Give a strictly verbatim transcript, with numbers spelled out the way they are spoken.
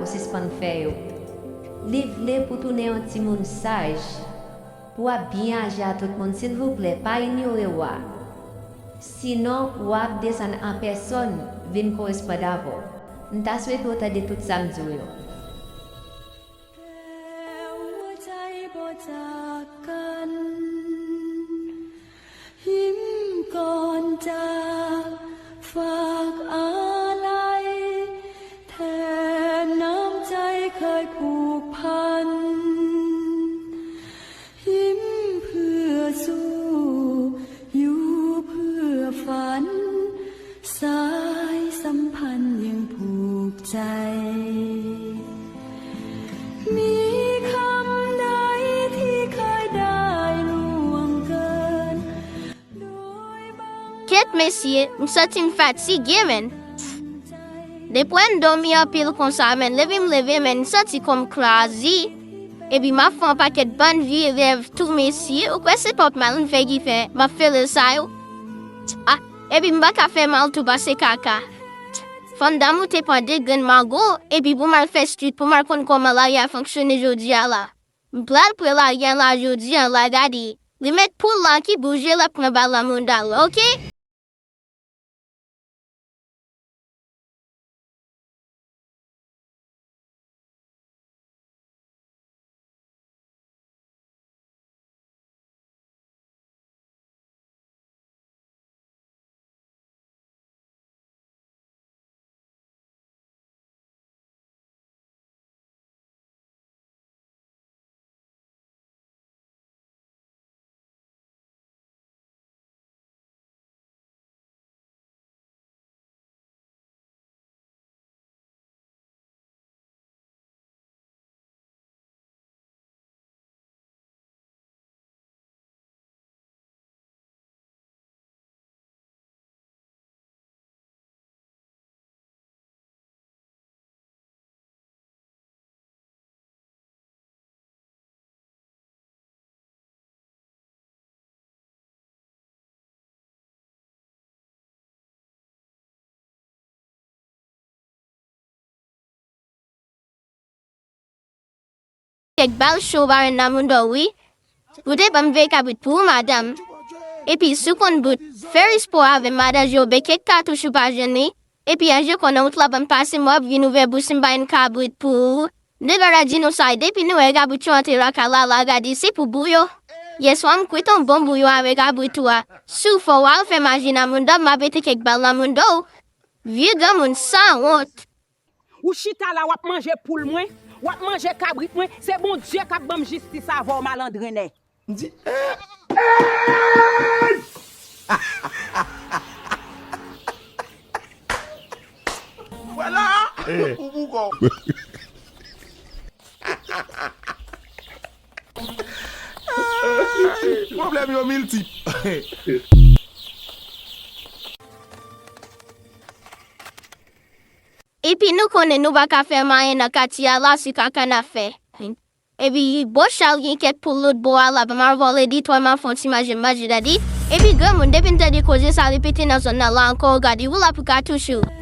sispann fè yo. Li vle pou tounen yon timoun saj, pou w ap byen aji a tout moun. Silvouplè, pa inyore wa. Sinon, wa ap desann an pèsòn vin koresponn avè w. M ta swete w tande tout sa m di w yo. Kèt mesye, m santi m fatige, menn. Depi w wè m dòmi anpil konsa, menn, leve m leve, menn, m santi kò m kraze. Epi m ap fè yon pakèt bann vye rèv tou, mesye. Ou kwè se pòp mal m fè ki fè m ap fè rèv sa yo? Ah, epi m pa ka fè mal tou pase kaka. Fò m damou te pran de grenn mango, epi pou m al fè street, pou m al konn kòman lari a fonksyone jodi a la. M pral pran lari a la jodi a la, gade. Li met poul la ki bouje, l ap pran bal nan mouda l, oke? Kèk bal cho ba yo nan moun do wi. Ou te ban m veye kabrit pou ou, madanm. Epi, si w konn bout, fè respè avè m, madanm, je obe kèk katouch ou pa jwenn li. Epi, an je konn nan wout la ban m pase, m w ap vin ouvè bouch m ba yon kabrit pou ou. Depi la di nou sa, depi nou wè kabrit yo antre lakay la, la gade, se pou bou yo. Yèswa, m kwit yon bon bouyon avè kabrit ou a. Si w fò, w al fè maji nan moun do m, m ap mete kèk bal nan moun do w. Vye granmoun sanwont. Ou chita la, w ap manje poul mwen, w ap manje kabrit mwen, se Bondye k ap ban m jistis avè w, malandren nèg. M di, eh, eh! Vwala! Eh. Ou boukò. Pwoblèm yo miltip. Epi nou konnen nou pa ka fè manyen nan katye a la, se kaka n ap fè. Epi, bò Chal gen kèk poul lòt bò a la, ban m al vòlè de twa, m al fè yon ti manje, m manje, dadi. Epi, granmoun, depi n tande koze sa repete nan zòn nan la ankò, gade, ou la pou katouch ou.